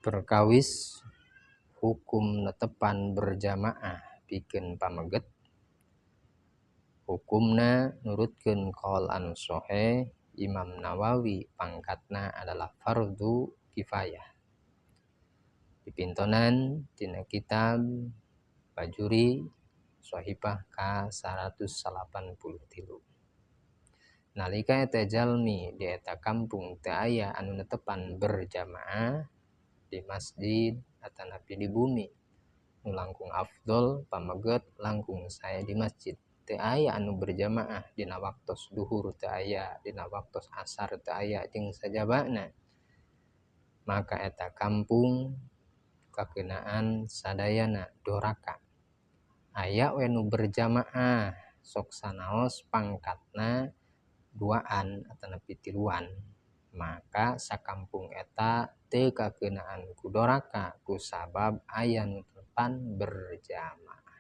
Perkawis hukum netepan berjamaah pikeun pameget hukumna nurutkeun qaul anu sahih Imam Nawawi pangkatna adalah fardu kifayah. Dipintonan tina kitab Bajuri Sahifah ka 183. Nalika eta jalmi di eta kampung teu aya anu netepan berjamaah di masjid atanapi di bumi, nu langkung afdol pameget langkung sae di masjid. Teu aya anu berjamaah dina waktos duhur, teu aya dina waktos asar, teu aya jeung sajabana, maka eta kampung kakeunaan sadayana doraka. Aya we nu berjamaah sok sanaos pangkatna duaan atanapi tiluan, maka sakampung eta teu kakeunaan ku doraka kusabab aya nu netepan berjamaah.